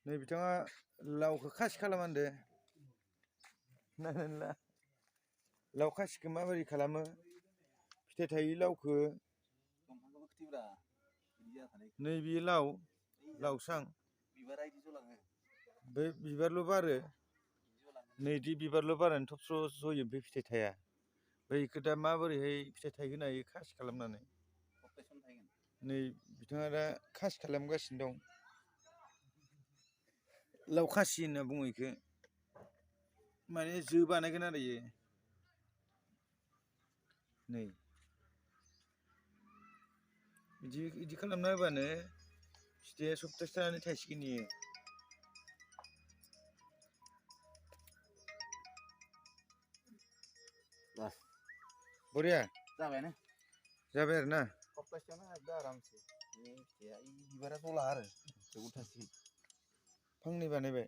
नै बिथाङा लावखौ खासि खालामा होनदो नायनानै ला लाव खासिखौ माबोरै खालामो फिथाइ थायि लावखौ नै बेयो लावसां बे बिबारल' बारो नैदि बिबारल' बारनानै थबस्र' जयो ओमफ्राय फिथाइ थाया बैखौ दा माबोरैहाय फिथाइ थायहोनो हायो खासि खालामनानै नै बिथाङा दा खासि खालामगासिनो दं लाव खासि होनना बुङो बेखौ माने जो बानायगोन आरो इयो नै बिदि खालामना होबानो फिथाइया सप्तासे थानानै थायसिगोन इयो बरिया जाबाय आरो ना सप्तासेयावनो हाबदो आरामसे फिथाइया बिबारा दला आरो उल्थासो फांनै बानायबाय